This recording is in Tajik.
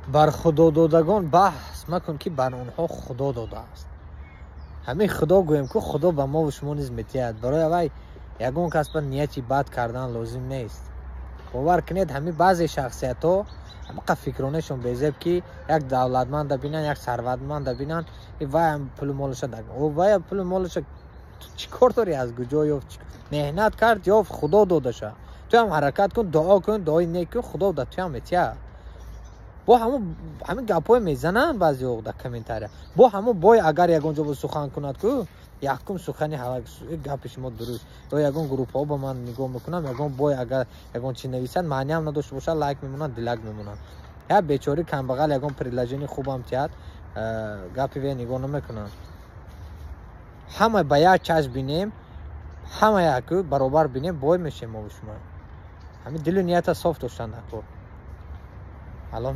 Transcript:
Бар худододагон баҳс макун, ки бар онҳо Худо додааст. Ҳамин Худо гӯем, ку Худо ба мову шумо низ метиҳад. Барои авай ягон кас ба нияти бад кардан лозим нест. Бовар кунед, ҳамин баъзе шахсиятҳо ҳамақа фикронашон безеб, ки як давлатманда бинанд, як сарватманда бинанд, вайам пулу молаша, вая пулу молаша чӣ кор дорӣ? Аз куҷо ёфт? Меҳнат кард, ёфт, Худо додаша. Туям ҳаракат кун, дуо кун, дуои нек кун, Худо да туям метиҳад. Бо ҳамин гапҳое мезананд баъзеҳо дар комментария. Бо ҳамон бой агар ягон ҷо сухан кунад, ку якум сухани гапи шумо дуруст. Ё ягон группаҳо ба ман нигоҳ мекунам, ягон бой агар ягон чи нависад, маъниам надошта бошад, лайк мемонанд, дилак мемонанд. Я бечори камбағал ягон предложение хубам тиҳад, гапи ве нигоҳ намекунанд. Ҳама ба як чашм бинем, ҳама яку баробар бинем, бой мешем мо шумо. Ҳамин дилу нията соф доштан накор. Алло.